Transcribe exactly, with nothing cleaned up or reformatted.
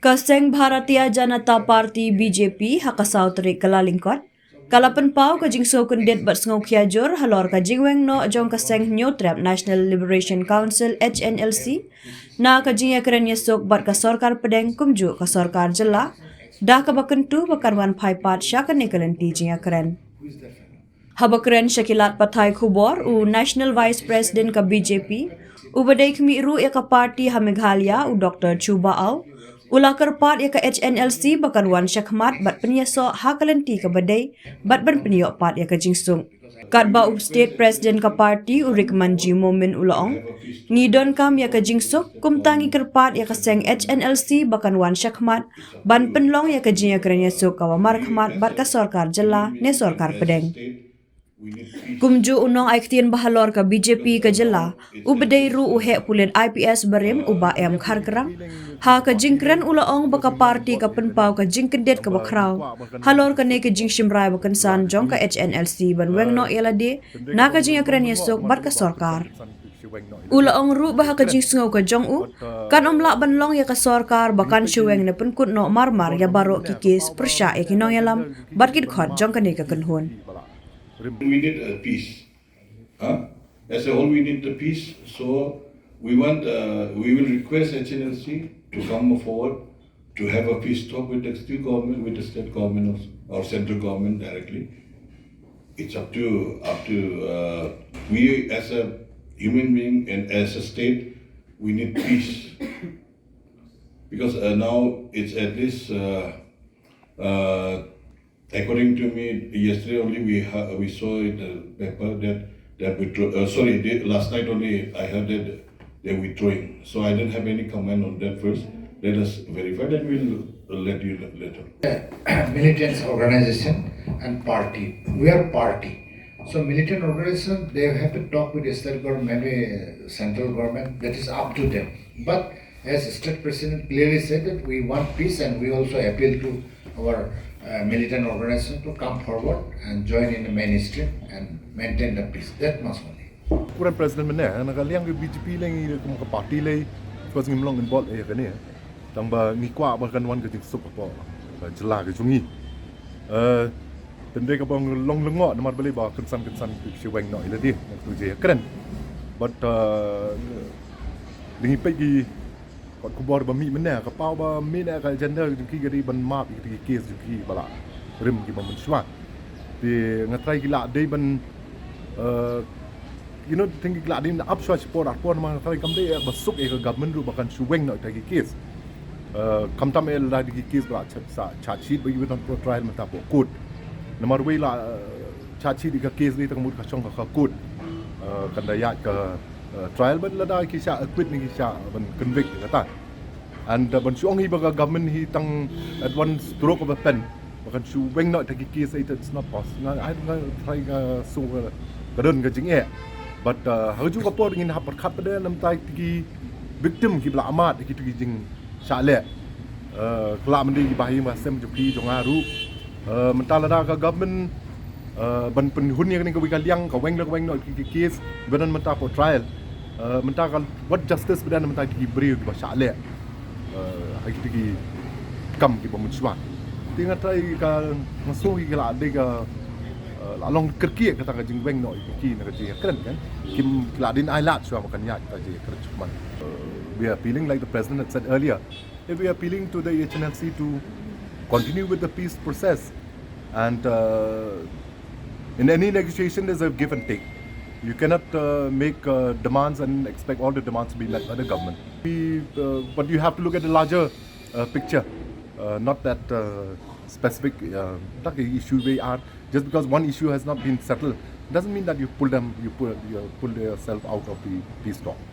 Ka seng Bharatiya Janata Party B J P ha ka saw tarik Kyllalyngkot ka la pynpaw ka jingsngewkyndit bad sngewkhia jur halor ka jingweng noh jong ka seng Hynñiewtrep National Liberation Council H N L C na ka jingïakren ïasuk bad ka sorkar pdeng kumjuh ka sorkar jylla da kaba kyntu ba kan wan phai pat sha kane ka lynti jingïakren. Haba kren sha ki lad pathai khubor, u National Vice President ka B J P, uba dei khmih ruh ïa ka party ha Meghalaya, u Doctor Chuba Aung, u la kyrpad ïa ka H N L C ba kan wan shakhmat bad pynïasoh ha ka lynti kaba dei bad ban pynïoh pat ïa ka jingsuk. Katba u State President ka party, u Rickman G Momin, u la ong, ngi donkam ïa ka jingsuk, kumta ngi kyrpad ïa ka seng H N L C ba kan wan shakhmat ban pynlong ïa ka jingïakren ïasuk kaba markhmat bad ka sorkar jylla ne sorkar pdeng. Kumjuh u nongai ktien ba halor ka B J P ka jylla, uba dei ruh u heh pulit I P S barim, u Bah M Kharkrang, ha ka jingkren u la ong ba ka party ka pynpaw ka jingkyndit kaba khraw halor kane ka jingshim rai ba kynsan jong ka H N L C ban weng noh ïa lade na ka jingïakren ïasuk bad ka sorkar. U la ong ruh ba ha ka jingsngew ka jong u, kan ym lah ban long ïa ka sorkar ba kan shu weng ne pynkut noh marmar ïa baroh ki kes pyrshah ïa ki nongïalam bad ki dkhot jong kane ka kynhun. We need a peace. Huh? As a whole, we need the peace. So we want, uh, we will request H N L C to come forward to have a peace talk with the state government, with the state government or, or central government directly. It's up to, up to, uh, we as a human being and as a state, we need peace. Because, uh, now it's at least, uh, uh, according to me, yesterday only we ha-, we saw in the paper that they withdraw. Uh, sorry, the, last night only I heard that they're withdrawing. So I don't have any comment on that first. Let us verify, then we'll, uh, let you know later. Militants organization and party. We are party. So militant organization, they have to talk with the state government, maybe, uh, central government. That is up to them. But as state president clearly said that we want peace, and we also appeal to our, uh, militant organization to come forward and join in the mainstream and maintain the peace. That much only. Kuran president mynne, na ka liang ka B J P lei, kum ka party lei, because ngim long involved ïa kane. Tang ba ngi kwah ba kan wan ka jingsuk hapoh ka jylla ka jong ngi. Eh, tang dei kaba long lyngngoh namar balei ba kynsan kynsan ki shu weng noh ïa lade na ka jingïakren. But, eh, dei ngi peit ki kot khubor ba mih mynne, ka paw ba mih ne ka agenda jong ki ka dei ban map ïa ki case jong ki ba la rim ki ba mynshuwa. Te nga trai ki la dei ban, eh, you know, teng ki la dei ban ap shuwa shipor arpor namar nga trai kam dei ba suk ïa ka government ruh ba kan shu weng noh ïa ki case. Eh, khamtam eh la dei ki case ba la cha-, sa charge sheet ba ki ban put trial mynta hapoh court. Namar wei la, eh, charge sheet ïa ka case dei tang mut ka shong ka, ka court. Eh, kan da ïaid ka, eh, trial ban lada ki shah acquit ne ki shah ban convict kata. And, uh, ban shu ong hi ba ka government hi tang at one stroke of a pen ba kan shu weng noh ïa ki case, it's not possible. Nga, I, nga trai ka shu ka, ka don ka jingeh. But, uh, ha kajuh ka por ngin hap pyrkhat pat de namar ki victim ki ba la mad ïa ki jingshah leh. Uh, ka la mynta ki bahaïing bahasem jong phi jong nga ruh. Uh, mynta lada ka government, uh, ban pynhun ïa kane kawei ka liang, ka weng la ka weng noh ïa ki case, ba don mynta hapoh trial. Uh, mynta ka wat justice ba don mynta ki briew ki ba shah leh. Uh, ha kito ki kam ki ba mynshuwa. Te nga trai ka, nga sngew ki la dei ka, uh, la long kyrkieh kata ka jingweng noh ïa ki na ka jingïakren kan. Kim, ki la dei ban ai lad shuwa ba kan ïaid ka jingïakren shuwa. Uh, we are appealing, like the president had said earlier, if we are appealing to the H N L C to continue with the peace process, and, uh, in any negotiation, there's a give and take. You cannot, uh, make, uh, demands and expect all the demands to be met by the government. We, uh, but you have to look at the larger, uh, picture, uh, not that, uh, specific, uh, tak issue we are. Just because one issue has not been settled doesn't mean that you pull them, you pull, you pull yourself out of the peace talk.